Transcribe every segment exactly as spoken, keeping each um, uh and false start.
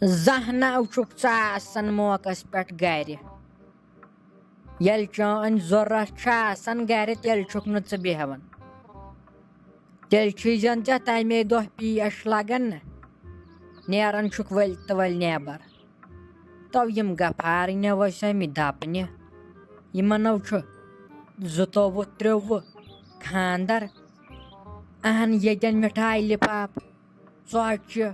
زانٛہہ نہ چھُکھ ژٕ آسان موقعس پٮ۪ٹھ گرِ۔ ییٚلہِ چٲنۍ ضروٗرت چھِ آسان گرِ، تیٚلہِ چھُکھ نہٕ ژٕ بیٚہوان۔ تیٚلہِ چھُے زن ژےٚ تَمے دۄہ پیش لگان نہ، نیران چھُکھ ؤلۍ تہٕ ؤلۍ نٮ۪بر۔ تو یِم غفارٕنۍ ٲسۍ آمٕتۍ دپنہِ، یِمن چھُ زٕتووُہ ترٛووُہ خاندر۔ اہن، ییٚتٮ۪ن مِٹھایہِ لِفاف، ژۄچہِ،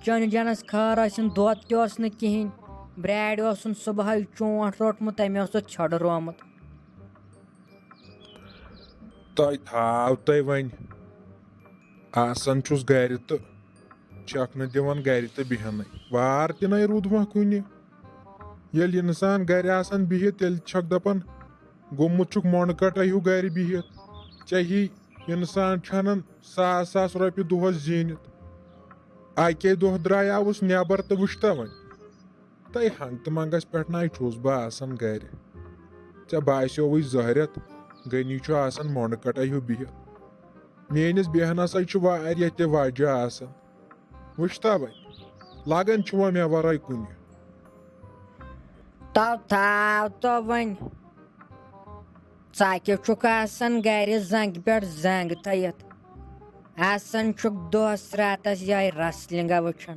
چٲنِس جنس خٲر ٲسِن، دۄد تہِ اوس نہٕ کِہیٖنۍ، برٛیڈ اوسُن صُبحٲے چونٛٹھ روٚٹمُت، تٔمۍ اوس سُہ ژھیوٚڑ رومُت۔ تۄہہِ تھاو تۄہہِ وۄنۍ۔ آسان چھُس گرِ تہٕ چھَکھ نہٕ دِوان گرِ تہٕ بیٚہنَے۔ وار تہِ نَے روٗد وۄنۍ کُنہِ۔ ییٚلہِ اِنسان گرِ آسان بِہِتھ، تیٚلہِ چھَکھ دَپان، گوٚمُت چھُکھ مۄنٛڈٕ کَٹَے ہیوٗ گرِ بِہِتھ۔ ژےٚ ہی اِنسان چھُ اَنان ساس ساس رۄپیہِ دۄہَس زیٖنِتھ۔ اَکے دۄہ درٛایاوُس نٮ۪بر تہٕ وٕچھتا وۄنۍ۔ تۄہہِ ہنٛگتہٕ منٛگس پٮ۪ٹھ نَے چھُس بہٕ آسان گرِ۔ ژےٚ باسیووُے زہرٮ۪تھ، غنی چھُ آسان مۄنٛڈٕ کَٹَے ہیوٗ بِہِتھ۔ میٲنِس بیٚہنَسَے چھُ واریاہ تہِ وجہ آسان۔ وٕچھتا وۄنۍ، لگان چھُوا مےٚ ورٲے کُنہِ؟ تو تھاو تو وۄنۍ۔ ژٕ کیٛاہ چھُکھ آسان گرِ زنٛگہِ پٮ۪ٹھ زنٛگ تھٲیِتھ؟ آسان چھُکھ دۄہس راتس یِہوٚے wrestling وٕچھان۔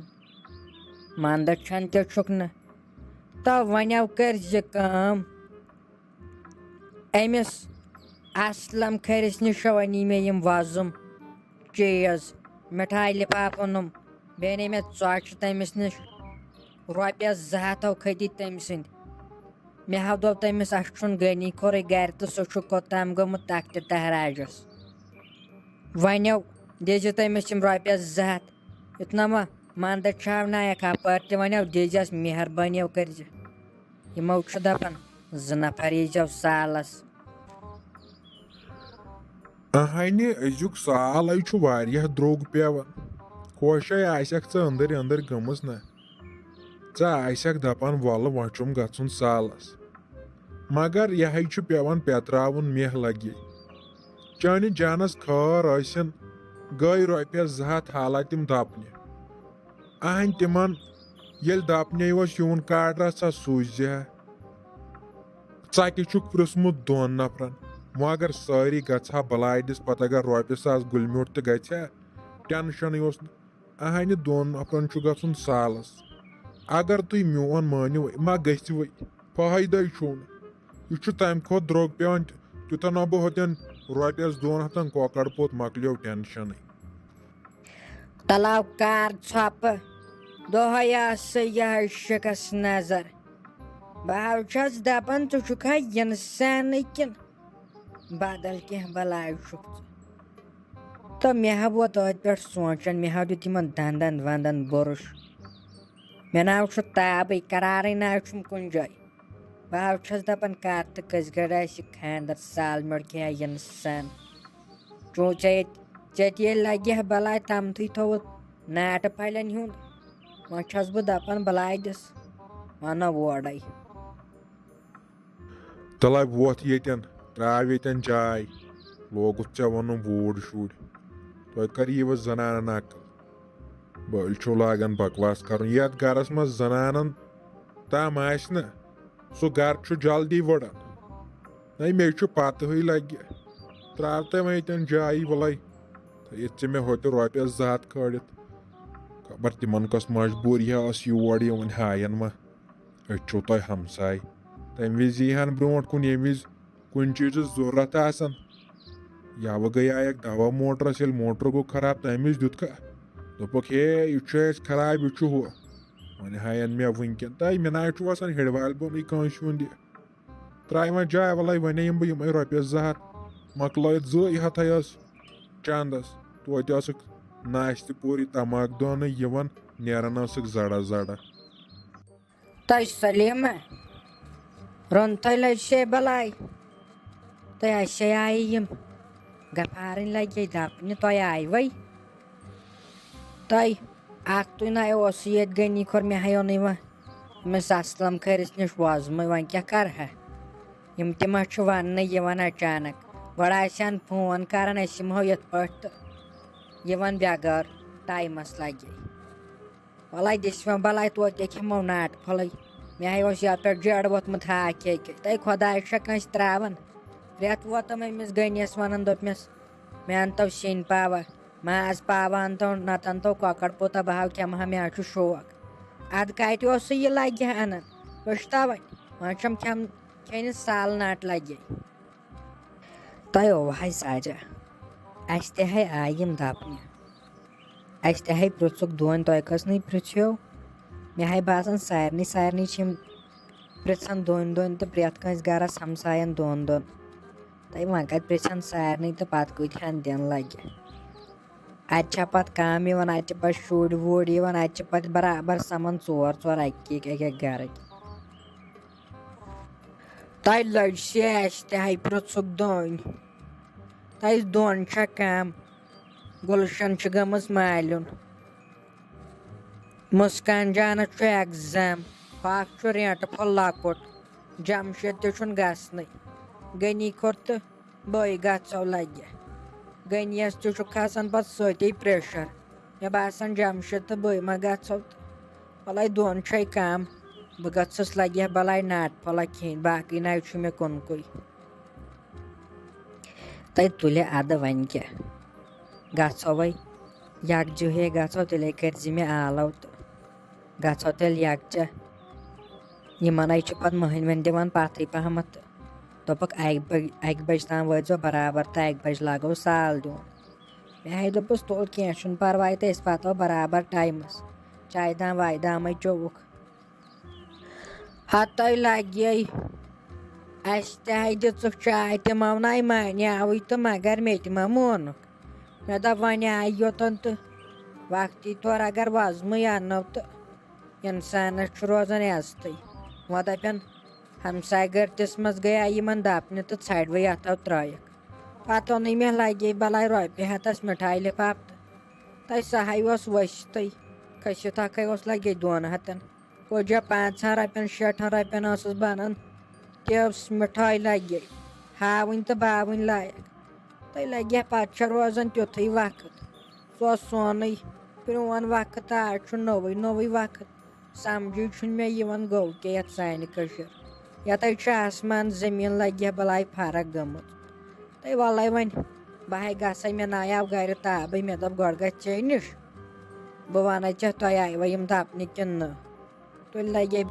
منٛدٕ چھَن تہِ چھُکھ نہٕ۔ تو وۄنۍ کٔرۍ زِ کٲم، أمِس اسلم کھٔرِس نِش وۄنۍ مےٚ یِم وۄزُم چیٖز، مِٹھایہِ لِفاف اوٚنُم، بیٚیہِ أنے مےٚ ژۄچہِ تٔمِس نِش، رۄپیَس زٕ ہَتھ ہَو کھٔتی تٔمۍ سٕنٛدۍ۔ مےٚ ہَو دوٚپ تٔمِس، اَسہِ چھُنہٕ غنی کھوٚرُے گَرِ تہٕ سُہ چھُ کوٚتام گوٚمُت تخت تہراجَس۔ وۄنۍ دیٖزِ تٔمِس یِم رۄپیَس زٕ ہَتھ، یُتھ نہ وۄنۍ منٛدٕ چھاونایَکھ اَپٲرۍ تہِ، وۄنۍ دیٖزٮ۪س مہربٲنی کٔرۍزِ۔ یِمو چھُ دَپان، زٕ نفر ییٖزیو سالس۔ اہنہِ، أزیُک سال ہے چھُ واریاہ درٛوگ پٮ۪وان۔ کوشے آسٮ۪کھ ژٕ أنٛدٕرۍ أنٛدٕرۍ گٔمٕژ نہ۔ ژٕ آسٮ۪کھ دپان، ولہٕ وۄنۍ چھُم گژھُن سالس۔ مگر یہِ ہے چھُ پٮ۪وان پٮ۪تراوُن، مےٚ لگہِ۔ چٲنِس جانس خٲر ٲسِن، گٔے رۄپیس زٕ ہتھ حالہ تِم دپنہِ۔ اہنہِ تِمن ییٚلہِ دپنے اوس یِوُن کاڈرس، سا سوٗزِ ہا۔ ژکہِ چھُکھ پرٛژھمُت دۄن نفرن، وۄنۍ اگر سٲری گژھٕ ہا بلاے دِس، پتہٕ اگر رۄپیہِ ساس گُلۍ میوٗٹھ تہِ گژھِ ہا، ٹینشنٕے اوس نہٕ۔ اہنہِ دۄن نفرن چھُ گژھُن سالس۔ اگر تُہۍ میون مٲنِو، ما گژھِ وۄنۍ؟ فٲیدَے چھُو نہٕ۔ یہِ چھُ تَمہِ کھۄتہٕ درٛوگ پٮ۪وان، تہِ-، تیوٗتاہ نہ بہٕ ہۄتٮ۪ن رۄپیَس دۄن ہَتَن کۄکَر پوٚت مۄکلیو ٹینشنٕے۔ تَلاو کار ژھۄپہٕ، دۄہَے آسہٕ یِہوٚے شِکَس نظر۔ بہٕ حظ چھَس دَپان، ژٕ چھُکھا اِنسانٕے کِنہٕ بدل کینٛہہ بلاے چھُکھ ژٕ؟ تہٕ مےٚ ہا ووت أتھۍ پٮ۪ٹھ سونٛچان، مےٚ ہا دیُت یِمَن دَنٛدَن وَنٛدَن بُرُش۔ مےٚ نہ حظ چھُ تابٕے، قرارٕے نہ حظ چھُم کُنہِ جایہِ۔ بہٕ حظ چھَس دَپان، کَر تہٕ کٔژِ گَرِ آسہِ خانٛدر، سال میوٚڑ کیٛاہ اِنسان۔ چون ژےٚ ییٚتہِ، ژےٚ تہِ ییٚلہِ لَگہِ ہا بَلاے تَمتھٕے تھوٚوُتھ ناٹہٕ پھَلٮ۪ن ہُنٛد۔ وۄنۍ چھَس بہٕ دَپان، بَلاے دِس، وَنو وورَے۔ تَلے وۄتھ ییٚتٮ۪ن، ترٛاو ییٚتٮ۪ن جاے، لوگُتھ ژےٚ وَنُن بوٗڑ شُرۍ۔ تۄہہِ کَر ییٖوٕ زَنانَن عقل؟ بٔلۍ چھِو لاگان بکواس کرُن۔ یتھ گرس منٛز زنانن تام آسہِ نہٕ، سُہ گرٕ چھُ جلدی وٕڑان۔ نَے مےٚ چھُ پتہٕے لگہِ۔ ترٛاو تۄہہِ وۄنۍ ییٚتٮ۪ن جایی وَلَے۔ تھٲیِتھ ژےٚ مےٚ ہوٚتہِ رۄپیس زٕ ہتھ کھٲلِتھ۔ خبر تِمن کۄس مجبوٗری ٲس یور یِوان، ہاین ما۔ أسۍ چھِو تۄہہِ ہمساے۔ تمہِ وِزِ یی ہن برونٛٹھ کُن، ییٚمہِ وِزِ کُنہِ چیٖزٕچ ضروٗرت آسان۔ یَوٕ گٔیایَکھ دوا موٹرَس، ییٚلہِ موٹر گوٚو خراب، تَمہِ وِزِ دیُتکھا؟ دوٚپُکھ، ہے، یہِ چھُ اَسہِ خراب، یہِ چھُ ہُہ۔ وۄنۍ ہاین مےٚ وٕنکٮ۪ن۔ تۄہہِ مےٚ نہ حظ چھُ باسان ہیٚرِ والہِ بۄنٕے کٲنٛسہِ ہُنٛد یہِ۔ ترٛاوِ وۄنۍ جاے، وَلَے وَنے یِم بہٕ یِمَے رۄپیَس زٕ ہَتھ۔ مۄکلٲیِتھ زٕ ہَتھَے ٲس چندَس۔ توتہِ ٲسٕکھ ناشتہٕ پوٗری تماکھ دٲنٕے یِوان، نیران ٲسٕکھ زَڑا زَڑا۔ تۄہہِ سلیمہ، رۄنتھٕے لٔج سے بلاے۔ تۄہہِ اَسے آیہِ یِم غفارٕنۍ لگے دَپنہِ، تۄہہِ آیہِ وۄنۍ۔ تۄہہِ اَکھ تُہۍ نہ اوسُے ییٚتہِ غنی کھوٚر، مےٚ ہَے اوٚنُے وۄنۍ أمِس اسلم کھٔرِس نِش وۄزمٕے، وۄنۍ کیٛاہ کَرٕ ہا؟ یِم تہِ ما چھِ وَننہٕ یِوان اچانک۔ گۄڈٕ آسہِ ہَن فون کَران، أسۍ یِمہو یِتھ پٲٹھۍ تہٕ یِوان بٮ۪غٲر ٹایمَس لگے۔ وَلَے دِس وۄنۍ بَلاے توتہِ کھٮ۪مو ناٹہٕ پھوٚلٕے۔ مےٚ ہَے اوس یَتھ پٮ۪ٹھ جیڈ ووٚتھمُت ہاکھ کھے کھے۔ تۄہہِ خۄداے چھا کٲنٛسہِ ترٛاوان؟ رٮ۪تھ ووتُم أمِس غنیَس وَنان، دوٚپمَس، "مےٚ اَنتو سِنۍ پاوا، ماز پاوا اَنتو، نَتہٕ اَنتو کۄکَر پوٗتا، بہٕ ہاو کھٮ۪مہٕ ہا، مےٚ حظ چھُ شوق۔" اَدٕ کَتہِ اوسُے یہِ لَگہِ ہا اَنان؟ وٕچھتا وۄنۍ، وۄنۍ چھَم کھٮ۪م-، کھیٚنہِ سال ناٹہٕ لَگہِ۔ تۄہہِ اوٚوہَے سَجا، اَسہِ تہِ ہے آیہِ یِم دَپنہِ۔ اَسہِ تہِ ہے پرٛژھُکھ دۄن، تۄہہِ کٔژنٕے پرٛژھیو؟ مےٚ ہے باسان سارنٕے، سارنٕے چھِ یِم پرٛژھان دۄن دۄن تہٕ پرٛٮ۪تھ کٲنٛسہِ گَرَس ہمسایَن دۄن دۄن۔ تہٕ وۄنۍ کَتہِ پرٛژھن سارنٕے تہٕ پَتہٕ کۭتۍ ہَن دِنۍ لَگہِ؟ اَتہِ چھا پَتہٕ کَم یِوان، اَتہِ چھِ پَتہٕ شُرۍ وُرۍ یِوان، اَتہِ چھِ پَتہٕ برابر سَمان ژور ژور اَکہِ اَکہِ اَکہِ گَرٕکۍ۔ تۄہہِ لٔج سے اَسہِ تہِ ہَے پرٛژھُکھ دۄن۔ تۄہہِ دۄن چھا کَم؟ گُلشَن چھِ گٔمٕژ مالیُن۔ مُسکان جانَس چھُ ایگزام۔ ہۄکھ چھُ رینٛٹہٕ پھوٚل لۄکُٹ۔ جمشید تہِ چھُنہٕ گژھنٕے۔ غنی کھوٚت تہٕ بٲے گژھو لَگہِ۔ غنیَس تہِ چھُ کھسان پَتہٕ سۭتی پریشر۔ مےٚ باسان، جمشید تہٕ بٲے ما گژھو تہٕ بَلاے دۄن چھے کَم۔ بہٕ گٔژھٕس لَگہِ ہا بَلاے ناٹہٕ پھوٚلہ کھیٚنۍ، باقٕے نَے چھُ مےٚ کُنکُے۔ تَے تُلہِ اَدٕ وۄنۍ کیٛاہ؟ گژھو وۄنۍ یَکجُہے گژھو، تیٚلے کٔرۍ زِ مےٚ آلو تہٕ گژھو تیٚلہِ یَکجاہ۔ یِمَن ہے چھُ پَتہٕ مٔہنِوٮ۪ن دِوان پَتھٕے پَہمَتھ تہٕ دوٚپُکھ، "اَکہِ بَجہِ، اَکہِ بَجہِ تام وٲتۍزیو برابر تہٕ اَکہِ بَجہِ لاگو سال دیُن۔" مےٚ ہے دوٚپُس، "تُل، کینٛہہ چھُنہٕ پَرواے تہٕ أسۍ واتو برابر ٹایمَس۔ چایہِ دام وایہِ دامَے چوٚوُکھ۔" ہَتَے لَگے۔ اَسہِ تہِ ہے دِژٕکھ چاے، تِمو نَے مانیٛاوٕے تہٕ مگر مےٚ تہِ ما مونُکھ۔ مےٚ دوٚپ، وۄنۍ آیہِ یوٚتَن تہٕ وقتی طور اگر وۄزمٕے اَنو تہٕ اِنسانَس چھُ روزان عزتٕے۔ وۄنۍ دَپن، ہمسایہِ گٔرتِس منٛز گٔیے یِمَن دَپنہِ تہٕ ژھَڑِ وۄنۍ اَتھو ترٛٲیِکھ۔ پَتہٕ اوٚنُے مےٚ لَگے بَلاے رۄپیہِ ہَتَس مِٹھایہِ لِفاف تہٕ تَتہِ سُہ ہَے اوس ؤسۍتٕے۔ کھٔسِتھ اَکھَے اوس لَگے دۄن ہَتَن۔ کوجا پانٛژہَن رۄپیَن، شیٹھَن رۄپیَن ٲسٕس بَنان تِژھ مِٹھٲے لَگے ہاوٕنۍ تہٕ باوٕنۍ لایق۔ تہٕ لَگہِ ہا پَتہٕ چھےٚ روزان تیُتھُے وقت۔ سُہ اوس سونُے پرٛون وقت تہٕ آز چھُ نوٚوُے نوٚوُے وقت۔ سَمجھٕے چھُنہٕ مےٚ یِوان گوٚو کیٛاہ یَتھ سانہِ کٔشیٖرِ۔ یَتھ ہے چھِ آسمان زٔمیٖن لَگہِ ہا بَلاے فرق گٔمٕژ۔ تہٕ وَلَے وۄنۍ، بہٕ ہے گژھَے، مےٚ نایاو گَرِ تابٕے، مےٚ دوٚپ گۄڈٕ گژھِ ژے نِش۔ بہٕ وَنَے ژےٚ، تۄہہِ آیہِ وۄنۍ یِم دَپنہِ کِنہٕ نہٕ؟ تُلہِ لَگے